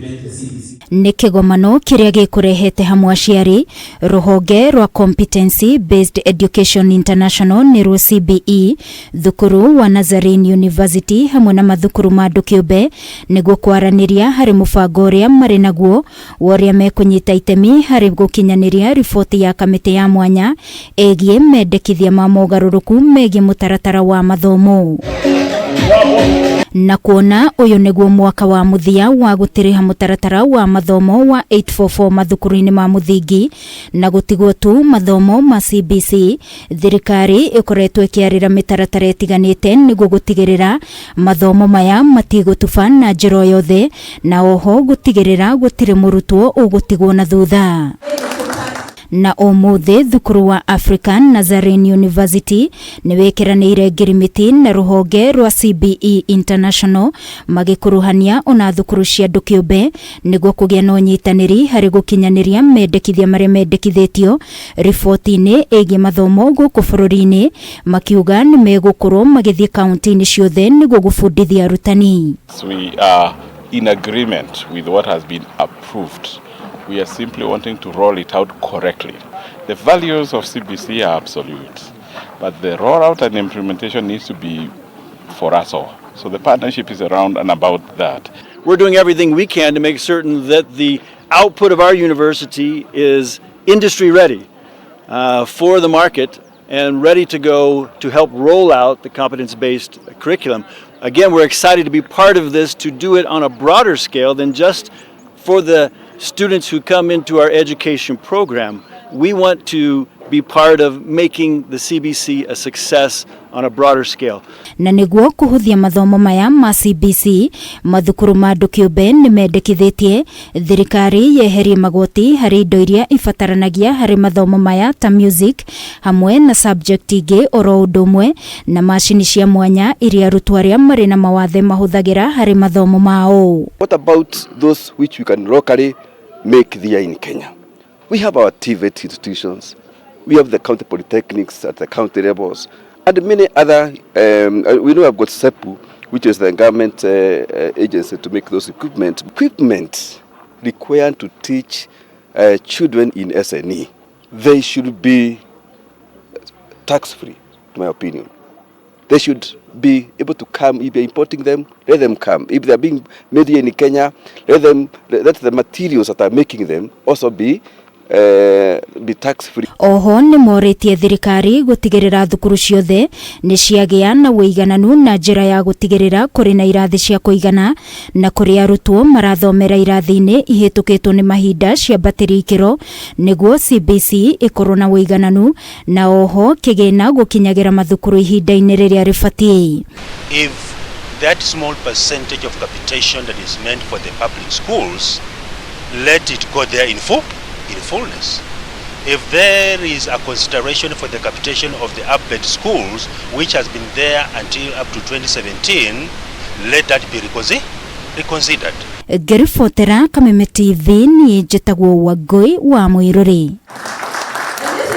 Nĩ kĩgomano kĩrĩa gĩkũrehete hamwe aciari, rũhonge rwa Competency Based Education International nĩruo CBE, thukuru wa Nazarene University hamwe na mathukuru ma andũ kĩũmbe nĩguo kwaranĩria harĩ mũbango ũrĩa marĩ naguo wa ũrĩa mekũnyita itemi harĩ gũkinyanĩria riboti ya kamĩtĩ ya mwanya ĩgiĩ mendekithia ma mogarũrũku megiĩ mũtaratara wa mathomo. Na kuona ũyũ nĩguo mwaka wa mũthia wa gũtĩrĩha mũtaratara wa mathomo wa 844 mathukuru-inĩ ma mũthingi na gũtigwo tu mathomo ma CBC, thirikari ĩkoretwo ĩkĩarĩra mĩtaratara ĩtiganĩte nĩguo gũtigĩrĩra mathomo maya matigũtuba na njĩra o yothe na oho gũtigĩrĩra gũtirĩ mũrutwo ũgũtigwo na thutha. Na ũmũthĩ thukuru wa African Nazarene University nĩ wĩkĩranĩire ngirimiti na rũhonge rwa CBE International magĩkuruhania ona thukuru cia andũ kĩũmbe nĩguo kũgĩa na ũnyitanĩri harĩ gũkinyanĩria mendekithia marĩa mendekithĩtio riboti-inĩ ĩgiĩ mathomo gũkũ bũrũri-inĩ, makiuga nĩ megũkorwo magĩthiĩ kaunti-inĩ ciothe nĩguo gũbundithia arutani. We are in agreement with what has been approved. We are simply wanting to roll it out correctly. The values of CBC are absolute, but the rollout and implementation needs to be for us all. So the partnership is around and about that. We're doing everything we can to make certain that the output of our university is industry ready for the market and ready to go to help roll out the competence-based curriculum. Again, we're excited to be part of this, to do it on a broader scale than just for the students who come into our education program. We want to be part of making the CBC a success on a broader scale. Na nĩguo kũhũthia mathomo maya ma CBC, mathukuru ma andũ kĩũmbe nĩ mendekithĩtie thirikari yeherie magoti harĩ indo iria ibataranagia harĩ mathomo maya ta music hamwe na subject ingĩ, oro ũndũ ũmwe na macini cia mwanya iria arutwo arĩa marĩ na mawathe mahũthagĩra harĩ mathomo mao. What about those which we can locally make there in Kenya? We have our TVET institutions, we have the county polytechnics at the county levels, and many other. We know I've got SEPU, which is the government agency to make those equipment. Equipment required to teach children in SNE, they should be tax-free, to my opinion. They should be able to come. If they're importing them, let them come. If they're being made here in Kenya, let the materials that are making them also be tax free. Oho nĩ morĩtie thirikari gũtigĩrĩra thukuru ciothe nĩ ciagĩa na ũigananu na njĩra ya gũtigĩrĩra kũrĩ na irathi cia kũigana na kũrĩ arutwo marathomera irathi-inĩ ihĩtũkĩtwo nĩ mahinda ciambatĩrio ikĩro nĩguo CBC ĩkorwo na ũigananu na oho kĩgĩna gũkinyagĩra mathukuru ihinda-inĩ rĩrĩa rĩbatiĩ. If that small percentage of capitation that is meant for the public schools, let it go there in fullness. If there is a consideration for the capitation of the ABET schools, which has been there until up to 2017, let that be reconsidered. Ngĩribotera Kameme TV, niĩ njĩtagwo Wangũi wa Mũirũrĩ.